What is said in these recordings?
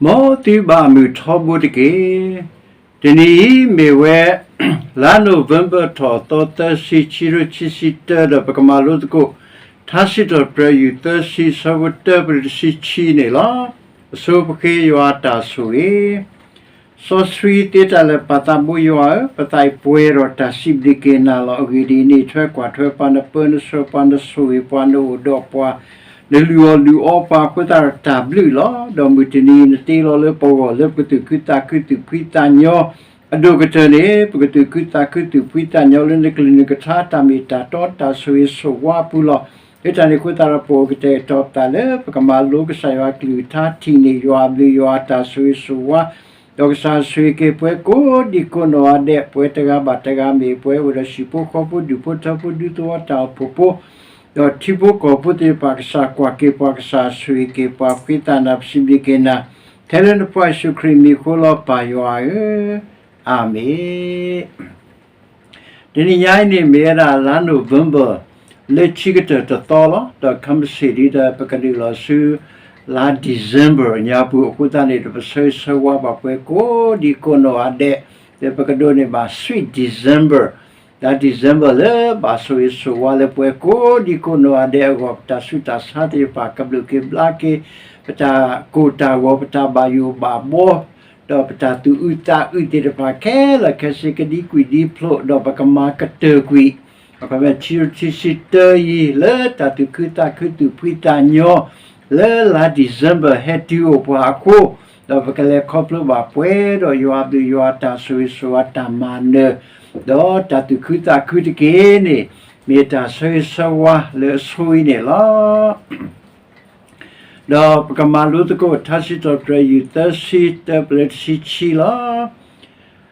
မ်သုဘၣ်မုာ်ထီဘိတက့ၢ်. တနံၤအံၤမ့ၢ်ဝဲ လါနိၣ်ဝ့ဘၢၣ်ထီၣ်သီသၢဆံ ခံကထိခံဆံတၢ ဒီးပကမၤလိသကိး ထါစံးထီၣ်ပတြၢၤ ယူၢ်သၢဆံ ဆၢဖိတၢ ပတၢတဆံခံန့ၣ်လီၤ. အဆိပဃ့ယွၤအတၢ်ဆိၣ်ဂ့ၤ စီဆှံသ့တၢ်လၢာ် ပၢ်သးဘိယွၤဧၢ, ပသးအံၤပှဲၤဒီးတၢ်စံးဘျုးက့ၤနၤလီၤ. အဂ့ၢ်ဒ်အံၤ, နအံးထွဲကွၢ်ထွဲပှၤ, နပၢနဆှၢပှၤ, နဆိၣ်ဂ့ၤပှၤ, နအိၣ်ဒီးပှၤ, နလုၢ်အီၣ်လုၢ်အီပှၤအဃိသတးဒီး တၢ်ဘျုးလီၤ. ဒီးမုၢ်တနံၤအံၤ နတ့လီၤလၢပဂီၢ် လၢပကသူၣ်ခုသးခု သူၣ်ဖှံသးညီ အဒိၣ်ကတၢၢ်န့ၣ် ပကသူၣ်ခုသးခု သူၣ်ဖှံသးညီလၢနကလုၢ်နကထါ တၢ်မ့ၢ်တၢ်တီ တၢ်ဆိၣ်ဂ့ၤဆိၣ်ဝါအပူၤလီၤ. လၢတၢ်န့ၣ်အဃိသတးဒီး ပအိၣ်ကတဲာ်ကတီၤပသးလၢ ပကမၤလိကစၢ်ယွၤအကလုၢ်ကထါ ထံၣ်န့ၢ်ယွၤအဘျုး ယွၤအတၢ်ဆိၣ်ဂ့ၤဆိၣ်ဝါ ဒီးကစၢ်ဆိၣ်ဂ့ၤက့ၤပှၤကိးဒံကိးနီၢ်ဂၤဒဲး, ပှၤတဂၤဘၣ်တဂၤ မ့ၢ်ပှၤအိၣ်ဒီးဟံၣ်ဖိဃီဖိ ဒူၣ်ဖိထၢဖိ ဒူသဝီ တၢ်အိၣ်ဖှိၣ်ဖိ ဒီးထံဖိကီၢ်ဖိသ့ၣ်တဖၣ် ကစၢ်ကွၢ်က့ၤပှၤ ကစၢ်ဆိၣ်ဂ့ၤက့ၤပှၤ ပဃ့သးနၤ ပစံးဘျုးက့ၤနၤ ထဲလၢနဖိယ့ၣ်ၡူးခရံာ်အမံၤအဃိလီၤ ပၢ်ယွၤဧၢ, အၤမ့ၣ်. တနံၤညါအံၤန့ၣ် မ့ၢ်ဝဲဒၣ်လါနိၣ်ဝ့ဘၢၣ် လၢခံကတၢၢ်တသီလီၤ. ဒီးခဲမုၢ်ဆ့ၣ်ဒ်ဒီး ပကနုာ်လီၤဆူ လါ December ညါပူၤအဃိသတးန့ၣ်ဒီး ပဆၢဂ့ၤဆၢဝါဘၣ်ပှၤကိးဒံကိးနီၢ်ဂၤဒဲး, ဒီးပကဒိးန့ၢ်ဘၣ် Sweet December, လါ December လၢဘၣ်ဆိၣ်ဂ့ၤဆိၣ်ဝါလၢပှၤကိးဒံကိးနီၢ်ဂၤဒဲးအဂီၢ်, ပတၢ်ဆူးတၢ်ဆါသ့ၣ်တဖၣ် ကဘျုးက့ၤဘျါက့ၤ, ပတၢ်ကိၢ်တၢ်ဂီၤ ပတၢ်ဘၣ်ယိၣ်ဘၣ်ဘှီ ဒီးပတၢ်သူၣ်အုးသးအုးသ့ၣ်တဖၣ်ခဲလၢာ်ခဲဆ့ ကဒံကွံာ်ဒံဖျိး ဒီးပကမၤကတၢၢ်ကွံာ် အခီပညီ ခံကထိခံဆံတၢအံၤ လၢတၢ်သူၣ်ခုသးခု သူၣ်ဖှံသးညီ လၢလါ December ဟဲတုၤအိၣ်ပှၤအဃိ, ဒီးပကလဲၤခီဖျိဘၣ်ပှဲၤဒီးယွၤအဘျုး ယွၤအတၢ်ဆိၣ်ဂ့ၤဆိၣ်ဝါတၢ်မၤနၢၤ ဒီးတၢ်သူၣ်ခုသးခုတက့ၢ်န့ၣ် မ့ၢ်တၢ်ဆၢဂ့ၤဆၢဝါလၢအဆိအံၤန့ၣ်လီၤ. ဒီးပကမၤလိသကိး ထါစံးထီၣ်ပတြၢၤ ယူၢ်သၢဆံ တၢပလၢတဆံခံလီ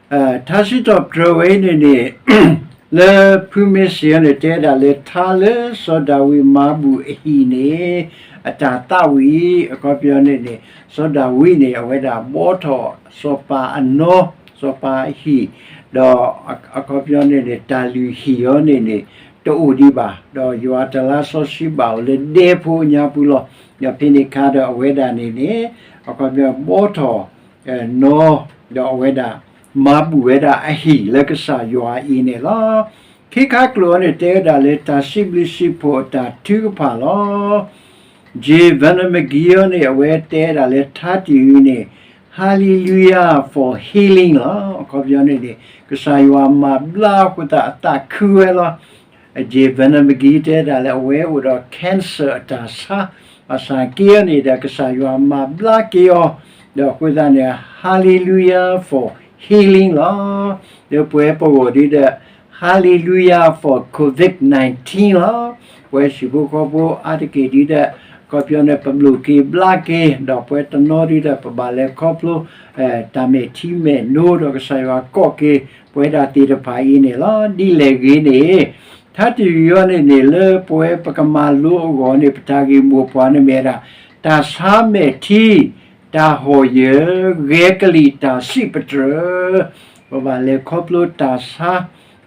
ၤ. ထါစံးထီၣ်ပတြၢၤဝဲအံၤန့ၣ်န့ၣ် လၢဖုမ့ၢ်စံးအီၤန့ၣ် တဲဒၣ်လၢ ထါလၢစီၤဒၤဝံးမၤဘူၣ်အဟံၣ်န့ၣ် အတၢ်သးဝံၣ် အခီပညီန့ၣ်န့ၣ် စီၤဒၤဝံးန့ၣ် အဝဲဒၣ်ဘှီထီၣ်စီၤပၤအနီ စီၤပၤအဟံၣ်, ဒီးအခီပညီန့ၣ်န့ၣ် တၢ်လုၢ်ဟံၣ်အီၤန့ၣ်န့ၣ် တအိၣ်ဒံးဘၣ်, ဒီးယွၤတလါစီဆှံဘၣ်အိၣ်လၢဒဲဖိညါပူၤလီၤ. ဒီးဖဲန့ၣ်အခါဒီးအဝဲဒၣ်န့ၣ်န့ၣ် အခီပညီဘှီထီၣ် နီ ဒီးအဝဲဒၣ် မၤဘူၣ်ဝဲဒၣ်အဟံၣ်လၢကစၢ်ယွၤအံၤန့ၣ်လီၤ. ခ့ခါကျိာ်အံၤန့ၣ် တဲဝဲဒၣ်လၢ တၢ်စံးဘျုးစံးဖှိၣ်အတၢ်ထုကဖၣ်လီၤ. Jay Vernon McGee အံၤန့ၣ် အဝဲတဲဒၣ်လၢ ထါတယုၢ်အံၤန့ၣ် Hallelujah for healing လီၤ. အခီပညီန့ၣ်န့ၣ် ကစၢ်ယွၤမၤဘျါအဃိသတးအသးခုဝဲလီၤ. Jay Vernon McGee တဲဒၣ်လၢအဝဲအိၣ်ဒီး cancer အတၢ်ဆါ, ဘၣ်ဆၣ်က့အံၤန့ၣ်ဒီး ကစၢ်ယွၤမၤဘျါက့ၤအီၤ, ဒီးအဃိသတးန့ၣ် Hallelujah for healing လီၤ. ဒီးပဝဲပဂီၢ်ဒ်ဒီး Hallelujah for covid nineteen လီၤ. ပဝဲဟံၣ်ဖိဃီဖိအါတက့ၢ်ဒ်ဒီး အခီပညီန့ၣ် ပဘျုးက့ၤဘျါက့ၤ, ဒီးပဝဲတနီၤဒ်ဒီး ပဘၣ်လဲၤခီဖျိ တၢ်မဲာ်ထံမဲာ်နိ ဒီးကစၢ်ယွၤကိးက့ၤ ပဝဲဒၣ်သ့ၣ်တဖၣ်အံၤန့ၣ်လီၤ. ဒ်လဲၣ်ဂ့ၤန့ၣ် ထါတယုၢ်အံၤန့ၣ်န့ၣ် လၢပဝဲပကမၤလိအဂီၢ်န့ၣ် ပတၢ်ဂ့ၢ်မိၢ်ပှၢ်န့ၣ်မ့ၢ်ဝဲဒၣ် တၢ်ဆါမဲာ်ထံ, တၢ်ဟီၣ်ယၢၤ, ဂဲၤကလံၣ်, တၢ်စံးပတြၢၤ, ပဘၣ်လဲၤခီဖျိတၢ်ဆါ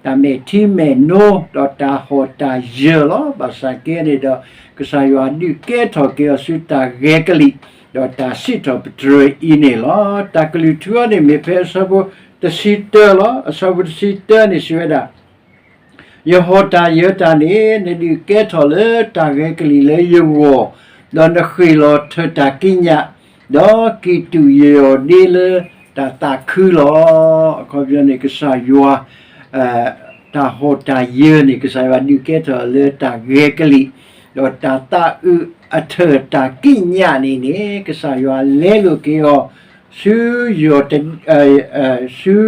တၢ်မဲာ်ထံမဲာ်နိ ဒီးတၢ်ဟီၣ်တၢ်ယၢၤလီၤ. ဘၣ်ဆၣ်က့န့ၣ်ဒီး ကစၢ်ယွၤဒုးကဲထီၣ်က့ၤအီၤဆူတၢ်ဂဲၤကလံၣ် ဒီးတၢ်စံးထီၣ်ပတြၢၤအံၤန့ၣ်လီၤ. တၢ်ကလုၢ်ထူအံၤန့ၣ် မ့ၢ်ဖဲအဆၢဖိတဆံတၢလီၤ. အဆၢဖိတဆံတၢန့ၣ်စံးဝဲဒၣ် ယဟီၣ်တၢ်ယၢၤတၢ်န့ၣ် နဒုးကဲထီၣ်လၢတၢ်ဂဲၤကလံၣ်လၢယဂီၢ်, ဒီးနဃ့ၢ်လီၤထၢၣ်တၢ်ကံးညာ်, ဒီးကံၢ်တူာ်ယယီၢ်ဒ့လၢတၢ်သးခုလီၤ. အခီပညီန့ၣ် ကစၢ်ယွၤ တၢ်ဟီၣ်တၢ်ယၢၤန့ၣ် ကစၢ်ယွၤဒုးကဲထီၣ်လၢတၢ်ဂဲၤကလံၣ်, ဒီးတၢ်သးအုးအထၢၣ်တၢ်ကံးညာ်န့ၣ်န့ၣ် ကစၢ်ယွၤလဲလိာ်က့ၤအီၤ ဆူ ဆူ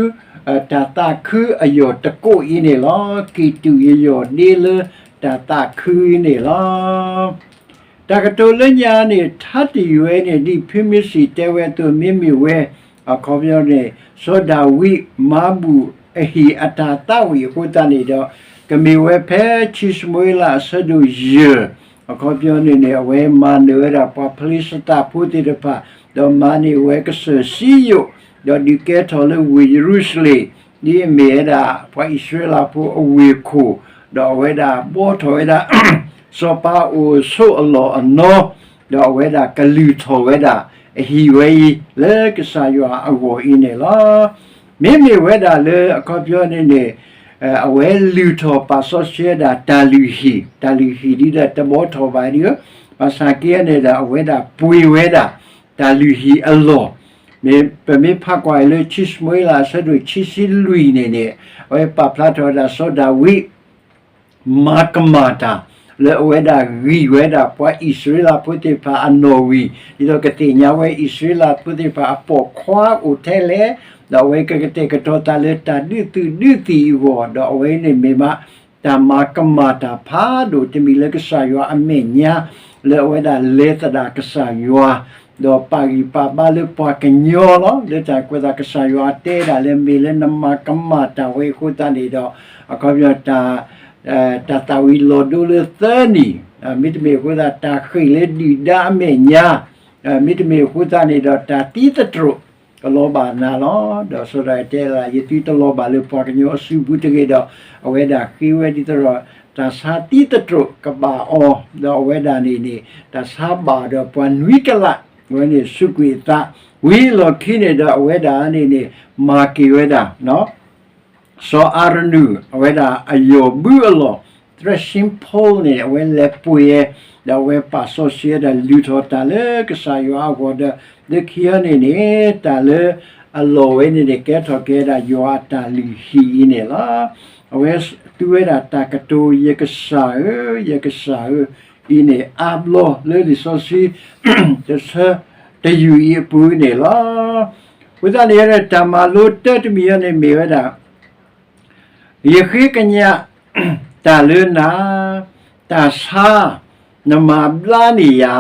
တၢ်သးခုအယီၢ်တကိးအံၤန့ၣ်လီၤ. ကံၢ်တူာ်ယယီၢ်ဒ့လၢတၢ်သးခုအံၤန့ၣ်လီၤ. တၢ်ကတိၤလၢညါန့ၣ် ထါတယုၢ်ဝဲန့ၣ် ဒ်ဖုမ့ၢ်စံးတဲဝဲအသိး မ့မ့ၢ်ဝဲ အခီပညီန့ၣ် စီၤဒၤဝံးမၤဘူၣ်အဟံၣ်အတၢ်သးဝံၣ်အဃိသတးန့ၣ်ဒီး ကမ့ၢ်ဝဲဖဲ ခံၡမူၤအ့လးအဆၢဒိၣ်ယဲၢ် အခီပညီန့ၣ်န့ၣ် အဝဲမၤနၢၤဝဲဒၣ်ပှၤဖလံၡသးဖိသ့ၣ်တဖၣ်, ဒီးမၤန့ၢ်ဝဲကစၢၢ်စံယိၣ်, ဒီးဒုးကဲထီၣ်လၢဝ့ၢ်ယရူၤၡလ့ၣ်, ဒ်အမ့ၢ်ဝဲဒၣ်ပှၤအံၣ်စရ့လးဖိအဝ့ၢ်ခိၣ်, ဒီးအဝဲဒၣ်ဘှီထီၣ်ဝဲဒၣ် စီၤပၤအိၣ်ဆိးအလီၢ်အနီ, ဒီးအဝဲဒၣ်ကလုၢ်ထီၣ်ဝဲဒၣ် ဟံၣ်ဝဲအံၤ လၢကစၢ်ယွၤအဂီၢ်အံၤန့ၣ်လီၤ. မ့မ့ၢ်ဝဲဒၣ်လၢအခီပညီန့ၣ်န့ၣ် အဝဲလုၢ်ထီၣ်ပာ်စီဆှံဝဲဒၣ်တၢ်လုၢ်ဟံၣ်, တၢ်လုၢ်ဟံၣ်ဒ်ဒီးတဘီထီၣ်ဘၣ်ဒ်, ဘၣ်ဆၣ်က့န့ၣ်ဒီး အဝဲဒၣ်ပှ့ၤဝဲဒၣ် တၢ်လုၢ်ဟံၣ်အလီၢ်, မ့ၢ်ပမ့ၢ်ဖးကွၢ်အံၤလၢ ခံၡမူၤအ့လး အဆၢဒိၣ်ခံဆံလွံၢ်န့ၣ်န့ၣ် အဝဲပာ်ဖျါထီၣ်ဝဲဒၣ်စီၤဒၤဝံး မၤကမၣ်တၢ် လၢအဝဲဒၣ်ဂံၢ်ဝဲဒၣ်ပှၤအံၣ်စရ့လးဖိသ့ၣ်တဖၣ်အနီၣ်ဂံၢ်, ဒ်သိးကသ့ၣ်ညါဝဲအံၣ်စရ့လးဖိသ့ၣ်တဖၣ်အပိာ်ခွါအိၣ်ထဲလဲၣ်, ဒီးအဝဲကကတဲာ်ကတီၤသးလၢတၢ်ဒုးသုးဒုးသံၣ်အဂီၢ်, ဒီးအဝဲန့ၣ်မ့ၢ်မး တၢ်မၤကမၣ်တၢ်ဖးဒိၣ်တမံၤလၢကစၢ်ယွၤအမဲာ်ညါ, လၢအဝဲဒၣ်လဲၤသဒၣ်ကစၢ်ယွၤ, ဒီးပာ်ဂံၢ်ပာ်ဘါလၢပှၤကညီလီၤ. လၢတၢ်ကွဲးသးကစၢ်ယွၤတဲဒၣ်လၢမ့ၢ်လၢနမၤကမၣ်တၢ်ဝဲအဃိသတးန့ၣ်ဒီး အခီပညီ တၢ်သၣ်ဝံၤလီၤဒိလၢသၢနံၣ်, မ့တမ့ၢ်အဃိသတး တၢ်ဃ့ၢ်လၢဒုၣ်ဒါအမဲာ်ညါ, မ့တမ့ၢ်အဃိသတးန့ၣ်ဒီး တၢ်သံသတြိာ် ကလီၤဘၣ်နၤလီၤ. ဒီးစီၤဒၤဝံးတဲဒၣ် ယသုတလီၤဘၣ်လၢပှၤကညီအစုပူၤတဂ့ၤဒီး အဝဲဒၣ်ဃ့ဝဲဒ်သိးဒီး တၢ်ဆါသံသတြိာ်ကဘၣ်အီၤ, ဒီးအဝဲဒၣ်န့ၣ်န့ၣ် တၢ်ဆါဘၣ်ဒီးပှၤနွံကလး, အဝဲန့ၣ်စူးကွံာ်အသး, ဝံၤအလီၢ်ခံန့ၣ်ဒီး အဝဲဒၣ်န့ၣ်န့ၣ် မၤက့ၤဝဲဒၣ် စီၤအၤရနူၣ် အဝဲဒၣ်အယီၢ်ဘုအလီၢ် threshing pole န့ၣ် အဝဲလဲၤပှ့ၤဝဲ, ဒီးအဝဲပာ်စီဆှံဝဲဒၣ်လုၢ်ထီၣ်တၢ်လၢကစၢ်ယွၤအဂီၢ်ဒီး လၢခံအံၤန့ၣ်န့ၣ် တၢ်လၢအလီၢ်ဝဲန့ၣ်န့ၣ် ကဲထီၣ်က့ၤဝဲဒၣ်ယွၤအတၢ်လုၢ်ဟံၣ်အံၤန့ၣ်လီၤ. အဝဲသူဝဲဒၣ်တၢ်ကတိၤ ယကစၢ်ဧၢ, ယကစၢ်ဧၢ, အံၤန့ၣ် အါဘျီလၢလံာ်စီဆှံ တဆၢတယုၢ်အံၤအပူၤန့ၣ်လီၤ. အဃိသတးန့ၣ် တၢ်မၤလိတၢ်တမံၤအံၤန့ၣ်မ့ၢ်ဝဲဒၣ် ယဃ့ကညးတၢ်လၢနၤ, တၢ်ဆါ နမၤဘျါန့ၢ်ယၤ,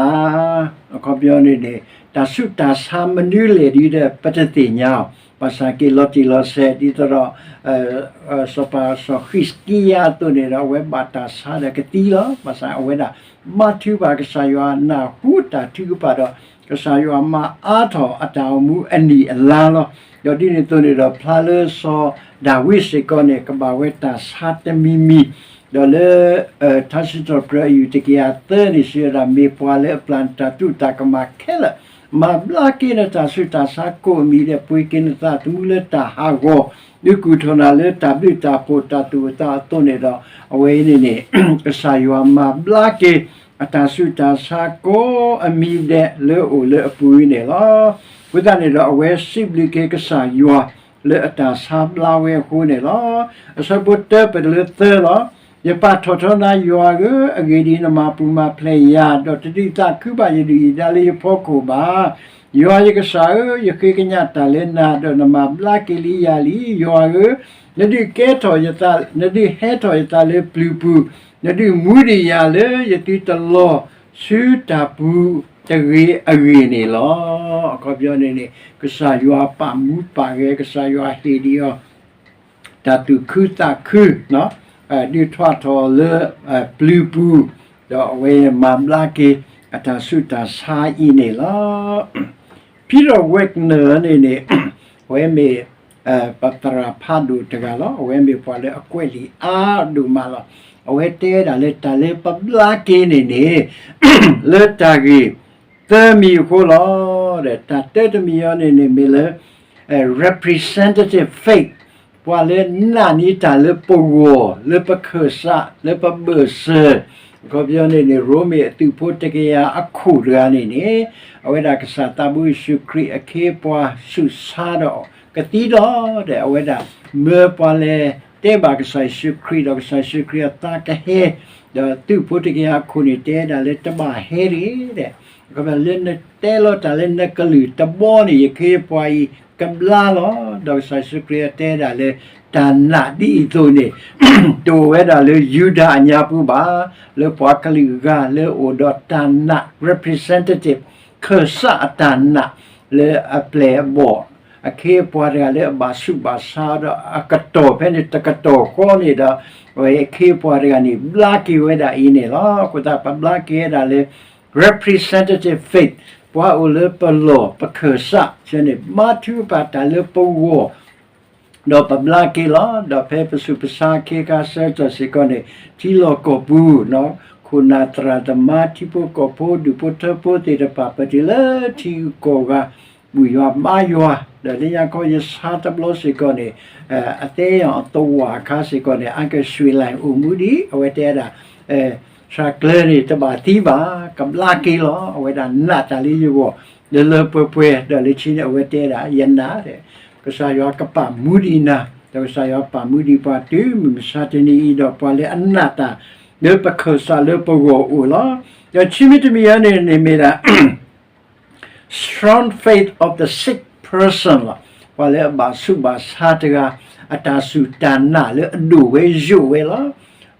အခီပညီန့ၣ်န့ၣ် တၢ်ဆူးတၢ်ဆါမနုၤလဲၣ်ဒ်ဒီး ပတသ့ၣ်ညါအီၤ, ဘၣ်ဆၣ်က့ၤလီၤတံၢ်လီၤဆဲး ဒ်သိးဒီး စီၤပၤစီၤဃံးစကံယၤအသိးန့ၣ်ဒီး အဝဲဘၣ်တၢ်ဆါဒီးကသံလီၤ. ဘၣ်ဆၣ်အဝဲဒၣ် ဘါထုကဖၣ်ကစၢ်ယွၤ နၢ်ဟူတၢ်ထုကဖၣ်ဒီး ကစၢ်ယွၤမၤအါထီၣ်အတၢ်အိၣ်မူအနံၣ်အလါလီၤ. ဒီးဒ်န့ၣ်အသိးန့ၣ်ဒီး ဖျါလၢစီၤဒၤဝံးစ့ၢ်ကီးန့ၣ် ကဘၣ်ဝဲတၢ်ဆါတမံၤမံၤ, ဒီးလၢ ထါစံးထီၣ်ပတြၢၤအယုၢ်တကယၤသၢန့ၣ် စံးဝဲဒၣ် မ့ၢ်ပှၤလၢအပျၢ်တၢ်သူၣ်တၢ်ကမၣ်ခဲလၢာ်, မၤဘျါက့ၤနတၢ်ဆူးတၢ်ဆါကိးအမံၤဒီး ပှ့ၤက့ၤနသးသမူလၢတၢ်ဟးဂီၤ, ဒုးကူၣ်ထီၣ်နၤလၢတၢ်ဘျုးတၢ်ဖှိၣ်တၢ်သူၣ်အသးအသိးန့ၣ်ဒီး အဝဲအံၤန့ၣ်န့ၣ် ကစၢ်ယွၤမၤဘျါက့ၤ အတၢ်ဆူးတၢ်ဆါကိးအမံၤဒဲးလၢအအိၣ်လၢအပူၤအံၤန့ၣ်လီၤ. အဃိသတးန့ၣ်ဒီး အဝဲစံးဘျုးက့ၤကစၢ်ယွၤ လၢအတၢ်ဆါဘျါဝဲအဃိန့ၣ်လီၤ. အဆၢဖိတၢပတလၢသၢလီၤ. ယပာ်ထီၣ်ထီနၤယွၤဧၢ, အဂ့ၢ်ဒ်အံၤ, နမၤပူၤမၤဖျဲးယၤ, ဒီးတဒုးသးခုဘၣ်ယဒုၣ်ယဒါလၢယဖီခိၣ်ဘၣ်. ယွၤယကစၢ်ဧၢ, ယဃ့ကညးတၢ်လၢနၤ, ဒီးနမၤဘျါက့ၤလံယၤလံ. ယွၤဧၢ, နဒုးကဲထီၣ်ယသး, နဒုးဟဲထီၣ်ယသးလၢပျုၤပူၤ, နဒုးမူဒံးယၤလၢယသုတလီၤဆူတၢ်ပူၤတဂ့ၤအဂ့ၢ်န့ၣ်လီၤ. အခီပညီန့ၣ်န့ၣ် ကစၢ်ယွၤပာ်မူပာ်ဂဲၤ, ကစၢ်ယွၤဟ့ၣ်ဒံးအီၤ တၢ်သူၣ်ခုသးခု, ဒုးထွးထီၣ်လၢပျုၤပူၤ, ဒီးအဝဲမၤဘျါက့ၤ အတၢ်ဆူးတၢ်ဆါအံၤန့ၣ်လီၤ. Peter Wagner န့ၣ်န့ၣ် အဝဲမ့ၢ် ပသရၣ်ဖးဒိၣ်တဂၤလီၤ. အဝဲမ့ၢ်ပှၤလၢအကွဲးလံာ်အါဒိၣ်မးလီၤ. အဝဲတဲဒၣ်လၢတၢ်လၢပဘျါက့ၤန့ၣ်န့ၣ် လၢတၢ်ဂ့ၢ်သၢမံၤအဃိလီၤ. တၢ်တၢတမံၤအံၤန့ၣ်န့ၣ်မ့ၢ်လၢ representative faith, ပှၤလၢနာ်န့ၢ်တၢ်လၢပဂီၢ်, လၢပခၢၣ်စး, လၢပဘၢၣ်စၢၤ, အခီပညီန့ၣ်န့ၣ် ရိမ့ၤအသုးဖိတကယၤအခိၣ်တဂၤန့ၣ်န့ၣ် အဝဲဒၣ်ကစၢ်သးဘိယ့ၣ်ၡူးခရံာ်အခ့အပှၤဆူးဆါဒီးကသံလီၤ. ဒီးအဝဲဒၣ်မၢပှၤလဲၤတဲဘၣ်ကစၢ်ယ့ၣ်ၡူးခရံာ်ဒီး ကစၢ်ယ့ၣ်ၡူးခရံာ်အသးကဟဲ, ဒီးသုးဖိတကယၤအခိၣ်န့ၣ် တဲဒၣ်လၢတဘၣ်ဟဲတဂ့ၤဒီး လၢနတဲလီၤတၢ်လၢနကလုၢ်တဘီန့ၣ် ယခ့ယပှၤအံၤကဘျါလီၤ. ဒီးကစၢ်ယ့ၣ်ၡူးခရံာ်တဲဒၣ်လၢ တၢ်နာ်ဒ်အံၤအသိးန့ၣ် တအိၣ်ဝဲဒၣ်လၢယူဒၤအညါပူၤဘၣ်, လၢပှၤကလုာ်ဂၤလၢအအိၣ်ဒီးတၢ်နာ် representative ခၢၣ်စးအတၢ်နာ် လၢအပျဲၢ်အဘီၣ် အခ့အပှၤတဂၤလၢအဘၣ်ဆူးဘၣ်ဆါဒီးအကတီၢ်ဖဲန့ၣ်တကတီၢ်ဃီန့ၣ်ဒီး အဝဲအခ့အပှၤတဂၤန့ၣ် ဘျါက့ၤဝဲဒၣ်အံၤန့ၣ်လီၤ. အဃိသတးပဘျါက့ၤဝဲဒၣ်လၢ representative faith ပှၤအိၣ်လၢပလီၢ်ပခၢၣ်စး ဆၢန့ၣ် ဘါထုကဖၣ်တၢ်လၢပဂီၢ် ဒီးပဘျါက့ၤလီၤ. ဒီးဖဲပဆူးပဆါခ့ခါဆၢကတီၢ်စ့ၢ်ကီးန့ၣ် ထံလီၢ်ကီၢ်ပူၤ ခိ ခိၣ်နၢ်သရၣ်သမါ ထံဖိကီၢ်ဖိ ဒူၣ်ဖိထၢဖိသ့ၣ်တဖၣ် ပတုၤလၢထံဂုၤကီၢ်ဂၤ ဘူၣ်ယွၤဘါယွၤ, ဒီးလၢညါခီယဆါတဘျီစ့ၢ်ကီးန့ၣ် အသဲအီၤအသဝၢ်အခါစ့ၢ်ကီးန့ၣ် အါကၢၣ်ရွှ့ၣ်လၢ်အိၣ်မူဒံး အဝဲတဲဒၣ် ဆှၢကျၢၤန့ၣ် တဘၣ်သံဘၣ်, ကဘျါက့ၤလီၤ. အဝဲဒၣ်နာ်တၢ်လၢယဂီၢ် လၢလၢပှဲၤပှဲၤ, ဒီးလၢခံန့ၣ် အဝဲတဲဒၣ် ယနာ် ကစၢ်ယွၤကပာ်မူဒံးနၤ, ဒီးကစၢ်ယွၤပာ်မူဒံးပှၤတုၤမုၢ်မဆါတနံၤအံၤ ဒီးပှၤလၢအနာ်တၢ် လၢပခၢၣ်စးလၢပဂီၢ်အိၣ်လီၤ. ဒီးခံမံၤတမံၤအံၤန့ၣ်န့ၣ်မ့ၢ်ဒၣ် strong faith of the sick person လီၤ. ပှၤလၢအဘၣ်ဆူးဘၣ်ဆါတဂၤ အတၢ်စူၢ်တၢ်နာ်လၢအဒိၣ်ဝဲယိာ်ဝဲလီၤ.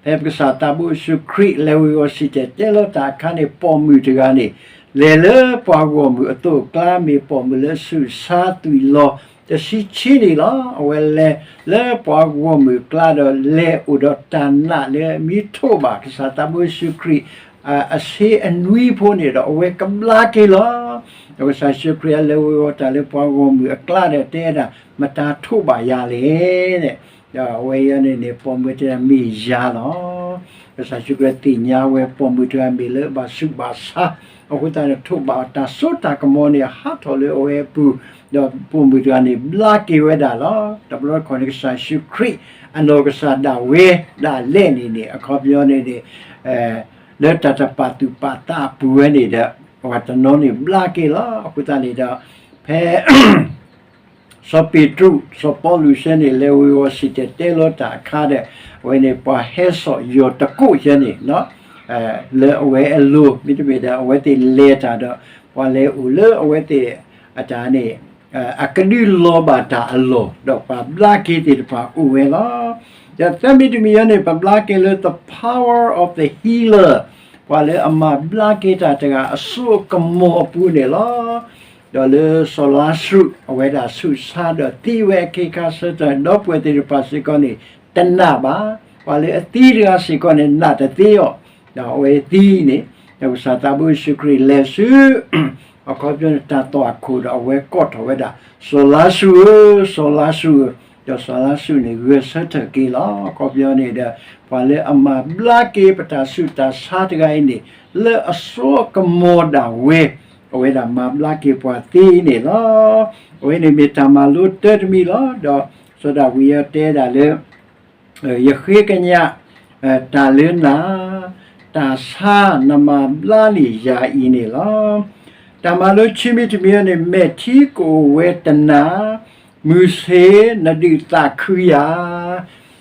ဖဲပကစၢ်သးဘိယ့ၣ်ၡူးခရံာ် လဲၤဝ့ၤဝီၤစံၣ်တဲၤတဲလီၤတၢ်အခါန့ၣ် ပိာ်မုၣ်တဂၤန့ၣ် လဲၤလၢပှၤဂီၢ်မုၢ်အသိးအကျါ မ့ၢ်ပိာ်မုၣ်လၢဆူးဆါသွံၣ်လီၤတဆံဆံန့ၣ်လီၤ. အဝဲလဲၤလၢပှၤဂီၢ်မုၢ်အကျါဒီး လဲၤအိၣ်ဒီးတၢ်နာ်လၢမ့ၢ်ထိးဘၣ် ကစၢ်သးဘိယ့ၣ်ၡူးခရံာ် အဆ့အနွံဖိန့ၣ်ဒီး အဝဲကဘျါက့ၤလီၤ. ဒီးကစၢ်ယ့ၣ်ၡူးခရံာ်အလဲၤဝ့ၤဝီၤတၢ်လၢပှၤဂီၢ်မုၢ်အကျါဒီးတဲဒၣ် မတၤထိးဘၣ်ယၤလဲၣ်န့ၣ်, ဒီးအဝဲအံၤန့ၣ်န့ၣ် ပိာ်မုၣ်တဲဒၣ်မ့ၢ်ယၤလီၤ. ကစၢ်ယ့ၣ်ၡူးခရံာ်သ့ၣ်ညါဝဲ ပိာ်မုၣ်တဂၤမ့ၢ်လၢဘၣ်ဆူးဘၣ်ဆါ, အဃိသတးန့ၣ် ထိးဘၣ်တၢ်စိတၢ်ကမီၤန့ၣ် ဟးထီၣ်လၢအဝဲအပူၤ, ဒီးပိာ်မုၣ်တဂၤန့ၣ် ဘျါက့ၤဝဲဒၣ်လီၤ. တဘျီတခီၣ်န့ၣ် ကစၢ်ယ့ၣ်ၡူးခရံာ် အနီၢ်ကစၢ်ဒၣ်ဝဲဒၣ်လဲာ်န့ၣ်န့ၣ် အခီပညီန့ၣ်န့ၣ် လၢတၢ်တပာ်သူၣ်ပာ်သးအပူၤဝဲန့ၣ်ဒီး ပှၤတနီၤန့ၣ်ဘျါက့ၤလီၤ. အဃိသတးန့ၣ်ဒီး ဖဲ စီၤပ့းတရူး စီၤပီလူးဆဲန့ၣ် လဲၤဝ့ၤဝီၤစံၣ်တဲၤတဲလီၤတၢ်အခါဒီး အဝဲန့ၣ်ပှၤဟဲစိာ်ယီၤတကိးဆဲန့ၣ် လၢအဝဲအလိၤ မ့တမ့ၢ်ဒီး အဝဲသ့ၣ်လဲၤတၢ်ဒီး ပှၤလဲၤအိၣ်လၢအဝဲသ့ၣ်အတၢ်န့ၣ် အကဒုးလီၤဘၣ်တၢ်အလီၢ် ဒီးပှၤဘျါက့ၤသ့ၣ်တဖၣ်အိၣ်ဝဲလီၤ. ဒီးသၢမံၤတမံၤအံၤန့ၣ် ပဘျါက့ၤလၢ the power of the healer ပှၤလၢအမၤဘျါက့ၤတၢ်တဂၤအစိအကမီၤအပူၤန့ၣ်လီၤ. ဒီးလၢစီၤလါစရူး အဝဲဒၣ်ဆူးဆါဒီးသံဝဲအခ့အခါဆၢကတီၢ် ဒီပုၢ်ဝဲၢ်သ့ၣ်တဖၣ်စ့ၢ်ကီးန့ၣ် တနာ်ဘၣ်. ပှၤလၢအသံတဂၤစ့ၢ်ကီးန့ၣ် နာ်တသ့အီၤ, ဒီးအဝဲသံန့ၣ် ဒီးကစၢ်သးဘိယ့ၣ်ၡူးခရံာ်လဲၤဆူ အခီပညီန့ၣ် တၢ်သွၣ်ခိၣ်ဒီးအဝဲကိးထီၣ်ဝဲဒၣ် စီၤလါစရူးဧၢ, စီၤလါစရူးဧၢ, ဒီးစီၤလါစရူးန့ၣ် ဂဲၤဆၢထၢၣ်က့ၤလီၤ. အခီပညီန့ၣ်ဒီး ပှၤလၢအမၤဘျါက့ၤပတၢ်ဆူးတၢ်ဆါတဂၤအံၤန့ၣ် လၢအစိအကမီၤဒၣ်ဝဲ အဝဲဒၣ်မၤဘျါက့ၤပှၤသ့န့ၣ်လီၤ. အဝဲန့ၣ်မ့ၢ်တၢ်မၤလိတၢ်တမံၤလီၤ. ဒီးစီၤဒၤဝံးတဲဒၣ်လၢ ယဃ့ကညး တၢ်လၢနၤ, တၢ်ဆါနမၤဘျါန့ၢ်ယၤအံၤန့ၣ်လီၤ. တၢ်မၤလိခံမံၤတမံၤန့ၣ် မဲာ်ထံကအိၣ်ဝဲတနၤ, မုၢ်ဆ့ၣ်နဒုးသးခုယၤ,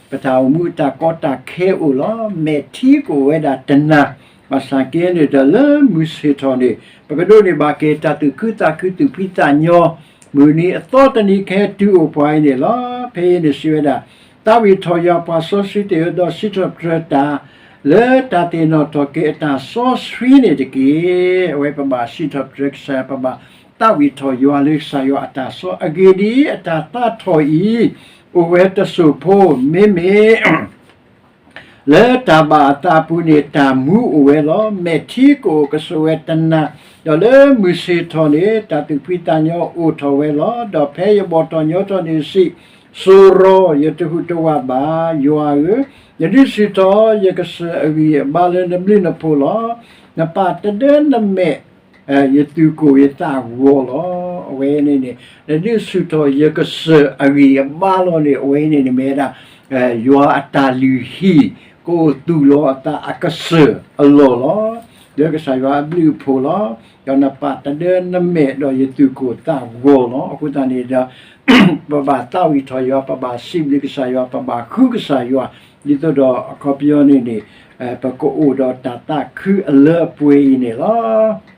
ပတၢ်အိၣ်မူအတၢ်ကီတၢ်ခဲအိၣ်လီၤ. မဲာ်ထံကအိၣ်ဝဲဒၣ်တနၤ, ဘၣ်ဆၣ်က့န့ၣ်ဒီးလၢမုၢ်ဆ့ၣ်ထီၣ်န့ၣ် ပကဒိးန့ၢ်ဘၣ်က့ၤတၢ်သူၣ်ခုသးခုသူၣ်ဖှံသးညီ, မုၢ်နံၤအသီတနံၤခဲတုၤအိၣ်ပှၤအံၤန့ၣ်လီၤ. ဖဲအံၤန့ၣ်စံးဝဲဒၣ် သးဝံၣ်ထီၣ်ယွၤပှၤစီဆှံသ့ၣ်ဧၢ, ဒီးစံးထီၣ်ပတြၢၤတၢ် လၢတၢ်သ့ၣ်နီၣ်ထီၣ်က့ၤအတၢ်စီဆှံန့ၣ်တက့ၢ်. အဝဲပဘၣ်စံးထီၣ်ပတြၢၤကစၢ်ယွၤ ပဘၣ်သးဝံၣ်ထီၣ်ယွၤလၢကစၢ်ယွၤအတၢ်စီ, အဂ့ၢ်ဒ်အံၤ, အတၢ်သးထီၣ်အံၤ အိၣ်ဝဲတစိၢ်ဖိ, မ့မ့ၢ် လၢတၢ်ဘၣ်အသးအပူၤန့ၣ် တၢ်မူအိၣ်ဝဲလီၤ. မဲာ်ထံကအိၣ်ကဆိးဝဲတနၤ, ဒီးလၢမုၢ်ဆ့ၣ်ထီၣ်န့ၣ် တၢ်သူၣ်ဖှံသးညီအိၣ်ထီၣ်ဝဲလီၤ. ဒီးဖဲယဘီၣ်ထီၣ်ညီထီၣ်န့ၣ်စံး, စိရိၤ, ယတဟူးတဝးဘၣ်, ယွၤဧၢ, ယဒုးဆူၣ်ထီၣ်ယကစၢၢ်အဂံၢ်အဘါလၢနဘျုးနဖှိၣ်လီၤ. နပာ်တဒၢနမဲာ် ယသူၣ်ကိၢ်ယသးဂီၤလီၤ. အဝဲန့ၣ်န့ၣ် နဒုးဆူၣ်ထီၣ်ယကစၢၢ်အဂံၢ်အဘါလီၤန့ၣ် အဝဲန့ၣ်န့ၣ်မ့ၢ်ဝဲဒၣ် ယွၤအတၢ်လုၢ်ဟံၣ် ကအိၣ်သူၣ်လီၤအသးအကစၢၢ်အလီၢ်လီၤ. လၢကစၢ်ယွၤအဘျုးအဖှိၣ်လီၤ. ဒီးနပာ်တဒၢနမဲာ်ဒီးယသူၣ်ကိၢ်သးဂီၤလီၤ. အဃိသတးန့ၣ်ဒီး ပဘၣ်သးဝံၣ်ထီၣ်ယွၤ, ပဘၣ်စံးဘျုးကစၢ်ယွၤ, ပဘၣ်ဃုကစၢ်ယွၤ, ဒ်သိးဒီးအခီပညီန့ၣ်န့ၣ် ပကအိၣ်ဒီးတၢ်သးခုအလၢအပှဲၤအံၤန့ၣ်လီၤ.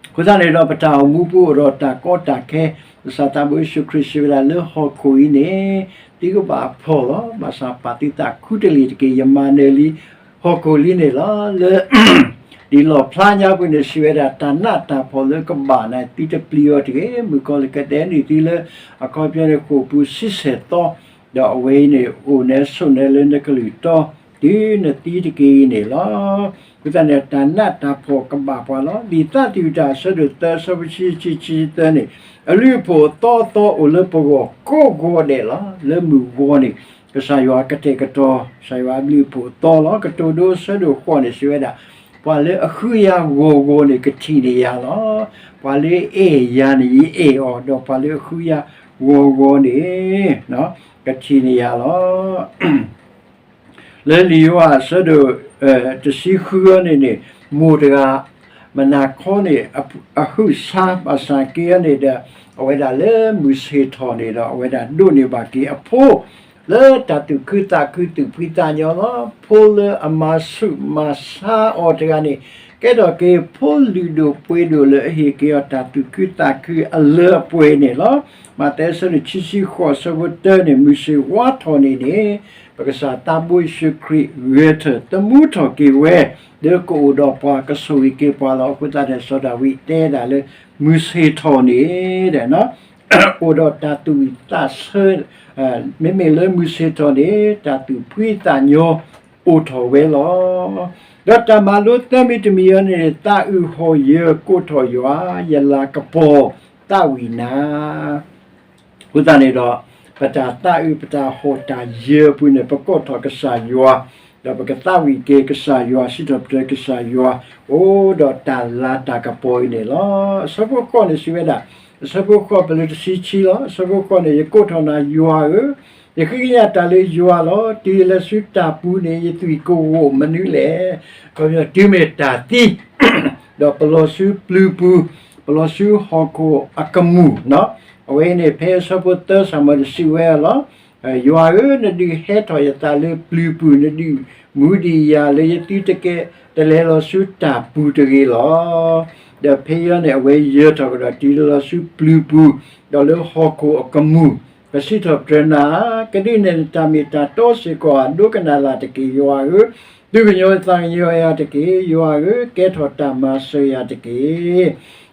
အဃိသတးန့ၣ်ဒီး ပတၢ်အိၣ်မူပူၤအိၣ်ဒီးတၢ်ကီတၢ်ခဲ, ကစၢ်သးဘိယ့ၣ်ၡူးခရံာ်စံးဝဲဒၣ်လၢဟီၣ်ခိၣ်အံၤန့ၣ် သုကဘၣ်ဖှီၣ်လီၤ. ဘၣ်ဆၣ်ပာ်သုသးခူတလ့ၢ်တက့ၢ်. ယမၤနၢၤလံဟီၣ်ခိၣ်လံန့ၣ်လီၤ. လၢ ဒ်လီၣ်ဖျါညါပူၤန့ၣ် စံးဝဲဒၣ် တၢ်နးတၢ်ဖှီၣ်လၢကဘၣ်န့ၣ် သုတပျံၤအီၤတဂ့ၤ. မုၣ်ကီၤလံၢ်ကဒဲးနုာ်သုလၢ အခီပညီန့ၣ် ဃိာ်ပူၤဆံဆဲၣ်သီ, ဒီးအဝဲအံၤန့ၣ် အိၣ်နဲဆိးနဲလၢနကလုၢ်တီ တုၤနသံတက့ၢ်အံၤန့ၣ်လီၤ. အဃိသတးန့ၣ် တၢ်နးတၢ်ဖှီၣ်ကဘၣ်ပှၤလီၤ. လံာ်သးတံၢ်တၢ်အဆၢဒိၣ်သၢ အဆၢဖိဆံဆံသၢန့ၣ်, အဘျုးအဖှိၣ်အသီအသီအိၣ်လၢပဂီၢ်ကိးဂီၤဒဲးလီၤ. လၢမုၢ်ဂီၤန့ၣ် ကစၢ်ယွၤကတဲာ်ကတီၤ ကစၢ်ယွၤအဘျုးအဖှိၣ်အသီလီၤ. ကတိၤဒိအဆၢဒိၣ်ဃိးန့ၣ် စံးဝဲဒၣ်, ပှၤလၢအဃုယၤဂီၤဂီၤန့ၣ် ကထံၣ်န့ၢ်ယၤလီၤ. ပှၤလၢအအဲၣ်ယၤန့ၣ် ယအဲၣ်အီၤ, ဒီးပှၤလၢအဃုယၤဂီၤဂီၤန့ၣ် ကထံၣ်န့ၢ်ယၤလီၤ. လၢလံာ်ယိၤဟၣ်အဆၢဒိၣ် တဆံဃုအံၤန့ၣ်န့ၣ်, မိၢ်တဂၤ မနၤခီန့ၣ် အဟုၣ်ဆါဘၣ်ဆၣ်က့န့ၣ်ဒီး အဝဲဒၣ်လၢမုၢ်ဆ့ၣ်ထီၣ်န့ၣ်ဒီး အဝဲဒၣ်ဒိးန့ၢ်ဘၣ်က့ၤအဖိ လၢတၢ်သူၣ်ခုသးခုသူၣ်ဖှံသးညီလီၤ. ဖိလၢအမၤဆူၣ်မၤဆါအီၤတဂၤန့ၣ် ကဲထီၣ်က့ၤဖိလုၢ်ဒိၣ်ပှ့ၤဒိၣ်လၢအဟ့ၣ်က့ၤအီၤတၢ်သူၣ်ခုသးခုအလၢအပှဲၤန့ၣ်လီၤ. မးသဲအဆၢဒိၣ်ခံဆံဃိးအဆၢဖိတၢန့ၣ် မုၢ်ဆ့ၣ်ဝါထီၣ်န့ၣ်န့ၣ် ပကစၢ်သးဘိယ့ၣ်ၡူးခရံာ်ဂဲၤထၢၣ်သမူထီၣ်က့ၤဝဲ လၢကအိၣ်ဒီးပှၤကဆိၣ်ဂ့ၤက့ၤပှၤလီၤ. အဃိသတးဒီးစီၤဒၤဝံးတဲဒၣ်လၢ မုၢ်ဆ့ၣ်ထီၣ်န့ၣ် အိၣ်ဒီးတၢ်သူၣ်ဝံၣ်သးဆၢ, မ့မ့ၢ်လၢမုၢ်ဆ့ၣ်ထီၣ်န့ၣ် တၢ်သူၣ်ဖှံသးညီအိၣ်ထီၣ်ဝဲလီၤ. ဒီးတၢ်မၤလိသၢမံၤတမံၤအံၤန့ၣ် သးအုးဟီၣ်ယၢၤကိးထီၣ်ယွၤ, ယလၤကပီၤသးဝံၣ်နၤ အဃိသတးန့ၣ်ဒီး ပတၢ်သးအုးပတၢ်ဟီၣ်တၢ်ယၢၤအပူၤန့ၣ် ပကိးထီၣ်ကစၢ်ယွၤ, ဒီးပကသးဝံၣ်က့ၤကစၢ်ယွၤ စံးထီၣ်ပတြၢၤကစၢ်ယွၤ အိၣ်ဒီးတၢ်လၤတၢ်ကပီၤအံၤန့ၣ်လီၤ. အဆၢဖိဃိးန့ၣ်စံးဝဲဒၣ်, အဆၢဖိဃိး ပလၢတဆံခံလီၤ. အဆၢဖိဃိးန့ၣ် ယကိးထီၣ်နၤယွၤဧၢ, ယဃ့ကညးတၢ်လၢယွၤလီၤ. တုၤယလဲၤဆူတၢ်ပူၤန့ၣ် ယသွံၣ်ကဝီၤမနုၤလဲၣ်. ခီပညီတုၤမ့ၢ်တၢ်သံ ဒီးပလီၤဆူပျုၤပူၤ, ပလီၤဆူဟီၣ်ခိၣ်အကမူၣ်, အဝဲအံၤန့ၣ် ဖဲအဆၢဖိသၢစၢ်မီၤန့ၣ်စံးဝဲလီၤ. ယွၤဧၢ, နဒုးဟဲထီၣ်ယသးလၢပျုၤပူၤ, နဒုးမူဒံးယၤလၢယသုတကဲ တလဲၤလီၤဆူတၢ်ပူၤတဂ့ၤလီၤ. ဒီးဖဲအံၤန့ၣ် အဝဲယၢၤထီၣ်ကဒီးတုၤလၢလီၤဆူပျုၤပူၤ, ဒီးလၢဟီၣ်ခိၣ်အကမူၣ်, ကစံးထီၣ်ပတြၢၤနၤ, ကဒုးနဲၣ်နတၢ်မ့ၢ်တၢ်တီစ့ၢ်ကီးဧါ, ဒိကနၣ်လၢ်တက့ၢ်, ယွၤဧၢ, ဒုးကညီၤယသးကညီၤယၤတက့ၢ်, ယွၤဧၢ, ကဲထီၣ်တၢ်မၤစၢၤယၤတက့ၢ်.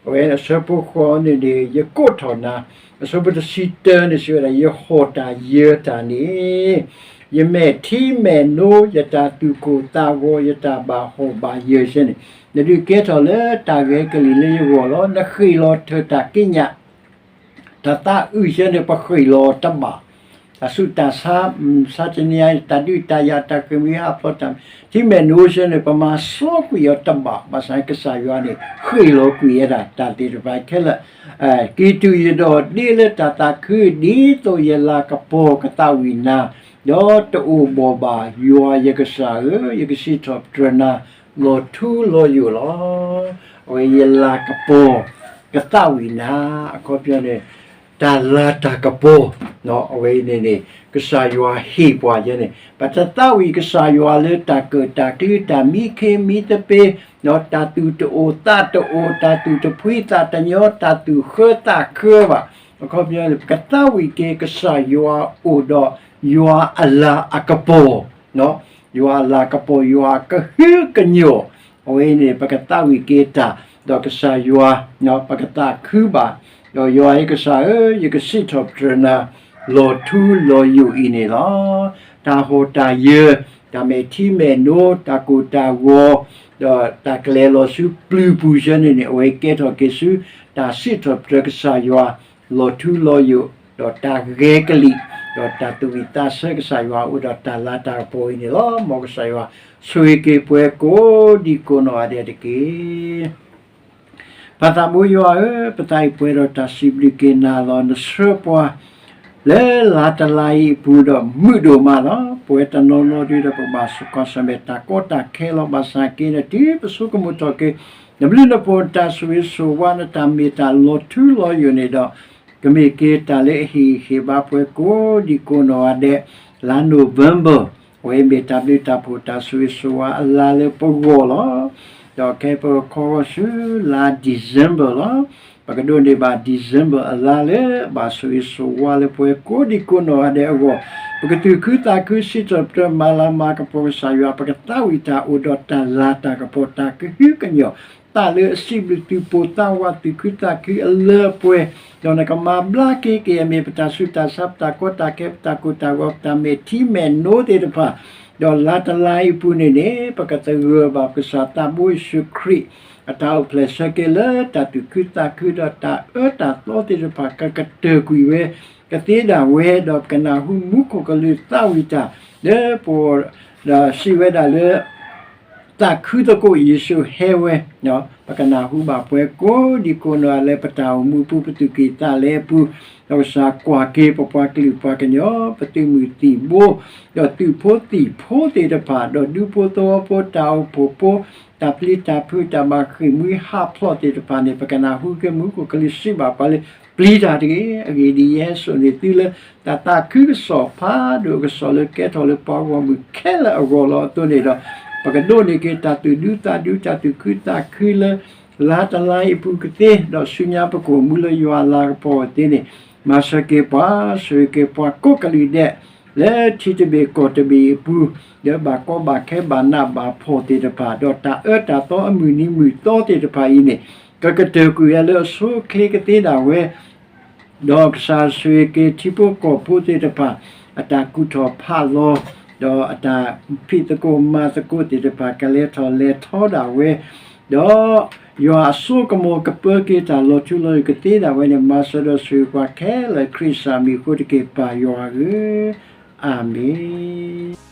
အဝဲအဆၢဖိဃိးန့ၣ်န့ၣ် ယကိးထီၣ်နၤ, အဆၢဖိတဆံတၢန့ၣ်စံးဝဲဒၣ် ယဟီၣ်တၢ်ယၢၤတၢ်န့ၣ် ယမဲာ်ထံမဲာ်နိ ယတၢ်သူၣ်ကိၢ်သးဂီၤ ယတၢ်ဘၣ်ဟီၣ်ဘၣ်ယၢၤဆဲန့ၣ် နဒုးကဲထီၣ်လၢတၢ်ဂဲၤကလံၣ်လၢယဂီၢ်လီၤ. နဃ့ၢ်လီၤထၢၣ်တၢ်က့ညး, တၢ်သးအုးဆဲန့ၣ် ပဃ့ၢ်လီၤတဘၣ်, တၢ်ဆူးတၢ်ဆါ, ဆါတနံၤအံၤ တၢ်ဒုးတၢ်ယၤ တၢ်ဃ့ၢ်မှံဟးဖျိးတၢ်, ထံမဲာ်နိဆဲန့ၣ် ပမၤစီကွံာ်အီၤတဘၣ်, ဘၣ်ဆၣ်ကစၢ်ယွၤန့ၣ် ဃ့ၢ်လီၤကွံာ်ဝဲဒၣ်တၢ်သ့ၣ်တဖၣ်ခဲလၢာ် က့ၤတုၤယဒီးဒ့လၢတၢ်သးခု ဒ်သိးယလၤကပီၤကသးဝံၣ်နၤ, ဒီးတအိၣ်ဘှီၣ်ဘၣ်, ယွၤယကစၢ်ဧၢ, ယကစံးထီၣ်ပတြၢၤနၤ လီၤထူလီၤယိာ်လီၤ. အဝဲယလၤကပီၤကသးဝံၣ်နၤ, အခီပညီန့ၣ် တၢ်လၤတၢ်ကပီၤ, အဝဲအံၤန့ၣ်န့ၣ် ကစၢ်ယွၤဟ့ၣ်ပှၤယဲန့ၣ် ပတသးဝံၣ်ကစၢ်ယွၤလၢတၢ်ကၢၣ်တၢ်ကျူ တၢ်မံခ့မံသပ့ၤ, တၢ်သူၣ်တအိၣ်သးတအိၣ်, တၢ်သူၣ်တဖှံသးတညီ, တၢ်သူၣ်ဃၢသးဃၢဘၣ်. အခီပညီန့ၣ် ပကသးဝံၣ်က့ၤကစၢ်ယွၤအိၣ်ဒီးယွၤအလၤအကပီၤ, ယွၤအလၤကပီၤ ယွၤအကဟုကညီၢ်, အဝဲအံၤန့ၣ် ပကသးဝံၣ်က့ၤတၢ် ဒီးကစၢ်ယွၤ ပကသးခုဘၣ်, ဒီးယွၤယကစၢ်ဧၢ, ယကစံးထီၣ်ပတြၢၤနၤ လီၤထူလီၤယိာ်အံၤန့ၣ်လီၤ. တၢ်ဟီၣ်တၢ်ယၢၤ, တၢ်မဲာ်ထံမဲာ်နိ, တၢ်ကိၢ်တၢ်ဂီၤ, ဒီးတၢ်ကလဲၤလီၤဆူပျုၤပူၤဆဲန့ၣ်န့ၣ် အဝဲကဲထီၣ်က့ၤဆူ တၢ်စံးထီၣ်ပတြၢၤကစၢ်ယွၤ လီၤထူလီၤယိာ်, ဒီးတၢ်ဂဲၤကလံၣ်, ဒီးတၢ်သူၣ်ဝံၣ်သးဆၢကစၢ်ယွၤအိၣ်ဒီးတၢ်လၤတၢ်ကပီၤအံၤန့ၣ်လီၤ. မ်ကစၢ်ယွၤဆိၣ်ဂ့ၤက့ၤပှၤကိးဒံကိးနီၢ်ဂၤဒဲးတက့ၢ်. ပၢ်သးဘိယွၤဧၢ, ပသးအံၤပှဲၤဒီးတၢ်စံးဘျုးက့ၤနၤလီၤ. နဆှၢပှၤ လၢလါတလါအံၤအပူၤဒီးမုာ်ဒိၣ်မးလီၤ. ပဝဲတနီၤနီၤဒုဒီးပဘၣ်ကွၢ်ဆၢၣ်မဲာ်တၢ်ကီတၢ်ခဲလီၤ. ဘၣ်ဆၣ်က့ဒီး တုၤပဆိကမိၣ်ထီၣ်က့ၤ နဘျုးနဖှိၣ် နတၢ်ဆိၣ်ဂ့ၤဆိၣ်ဝါ နတၢ်မ့ၢ်တၢ်လီၤထူလီၤယိာ်န့ၣ်ဒီး ကမ့ၢ်က့ၤတၢ်လၢအဟ့ၣ်ဂံၢ်ဟ့ၣ်ဘါပှၤကိးဒံကိးနီၢ်ဂၤဒဲး, လါ November အဝဲမ့ၢ်တၢ်ဘျုးတၢ်ဖှိၣ်တၢ်ဆိၣ်ဂ့ၤဆိၣ်ဝါအလါလၢပဂီၢ်လီၤ. ဒီးခဲအံၤပကခီဂီၤဆူလါ December လီၤ. ပကဒိးန့ၢ်ဘၣ် December အလါလၢအဘၣ်ဆိၣ်ဂ့ၤဆိၣ်ဝါလၢပှၤကိးဒံကိးနီၢ်ဂၤဒဲးအဂီၢ်, ပကသူၣ်ခုသးခုစံးထီၣ်ပတြၢၤမၤလၤမၤကပီၤကစၢ်ယွၤ, ပကသးဝံၣ်တၢ်အိၣ်ဒီးတၢ်လၤတၢ်ကပီၤတၢ်ကဟုကညီၢ်, သးလၢအစံးဘျုးသုးပိာ်သးဝး သူၣ်ခုသးခုအလၢအပှဲၤ, ဒီးနကမၤဘျါက့ၤက့ၤအမ့ၢ်ပတၢ်ဆူးတၢ်ဆါ ပတၢ်ကီတၢ်ခဲ ပတၢ်ကိၢ်တၢ်ဂီၤ ပတၢ်မဲာ်ထံမဲာ်နိသ့ၣ်တဖၣ်, ဒီးလါတလါအံၤအပူၤန့ၣ်န့ၣ် ပကသဂၢၢ်ဘၣ်ပကစၢ်သးဘိယ့ၣ်ၡူးခရံာ် အတၢ်အိၣ်ဖျဲၣ်ဆၢက့ၤလၢတၢ်သူၣ်ခုသးခုဒီးတၢ်အၢတၢ်သီသ့ၣ်တဖၣ် ကကတၢၢ်ကွံာ်ဝဲ ကသ့ဒၣ်ဝဲ ဒီးပကနၢ်ဟူမူခိၣ်ကလူးသးဝံၣ်တၢ် လၢပဂီၢ်, ဒီးစံးဝဲဒၣ်လၢ တ သးခုသကိးယ့ၣ်ၡူးဟဲဝဲ, ပကနၢ်ဟူဘၣ်ပှၤကိးဒံကိးနီၢ်ဂၤလၢပတၢ်အိၣ်မူအပူၤ ပသူၣ်ကံၢ်သးလဲအပူၤ, ဒီးကစၢ်ကွၢ်က့ၤပပှၤကလုာ်ပှၤကညီ ပသုးမုၢ်သံၣ်ဘိ, ဒီးသုးဖိသံၣ်ဖိသ့ၣ်တဖၣ်, ဒီးဒူဖိသဝီဖိ တၢ်အိၣ်ဖှိၣ်ဖိ, တၢ်ပျံၤတၢ်ဖုး တၢ်ဘၣ်ဃ့ၢ်မှံဟးဖျိးသ့ၣ်တဖၣ်န့ၣ် ပကနၢ်ဟူက့ၤမူခိၣ်ကလူးစံးဘၣ်ပှၤလၢ ပျံၤတၢ်တဂ့ၤ. အဂ့ၢ်ဒ်အံၤ, ယဟဲစိာ်န့ၢ်သုလၢ တၢ်သးခုကစီၣ်ဖးဒိၣ်အကစီၣ်လၢကဲထီၣ်လၢပှၤဂီၢ်မုၢ်ခဲလၢာ်အဂီၢ်လီၤအသိးန့ၣ်ဒီး, ပကဒိးန့ၢ်က့ၤတၢ်သူၣ်ဒူသးဒူ တၢ်သူၣ်ခုသးခုလၢ လါတလါအံၤအပူၤကသ့, ဒီးဆူညါပကအိၣ်မူလၢယွၤအလၤကပီၤအသ့န့ၣ်, မၤစၢၤက့ၤပှၤ, ဆိၣ်ဂ့ၤက့ၤပှၤကိးကလုာ်ဒဲး လၢထံတဘ့ၣ်ကီၢ်တဘ့ၣ်အပူၤ, ဒီးဘၣ်ကီဘၣ်ခဲဘၣ်နးဘၣ်ဖှီၣ်သ့ၣ်တဖၣ်, ဒီးတၢ်အၢတၢ်သီအမုၢ်နံၤမုၢ်သီသ့ၣ်တဖၣ်အံၤန့ၣ်, ကကတၢၢ်ကွံာ်ဝဲလၢအဆိအချ့ကသ့ဒၣ်ဝဲ ဒီးကစၢ်ဆိၣ်ဂ့ၤက့ၤထံဖိကီၢ်ဖိသ့ၣ်တဖၣ် အတၢ်ကူၣ်ထီၣ်ဖးလီၤ, ဒီးအတၢ်ဖံးသကိးမၤသကိးသ့ၣ်တဖၣ်ကလဲၤထီၣ်လဲၤထီဒၣ်ဝဲ, ဒီးယွၤအစိကမီၤကပၢက့ၤတၢ်လီၤထူလီၤယိာ်ကသ့ဒၣ်ဝဲန့ၣ်, မၤစၢၤဒီးဆိၣ်ဂ့ၤပှၤခဲလၢာ် ခရံာ်စၢ်မံၤအဃိတက့ၢ် ပၢ်ယွၤဧၢ, အၤမ့ၣ်.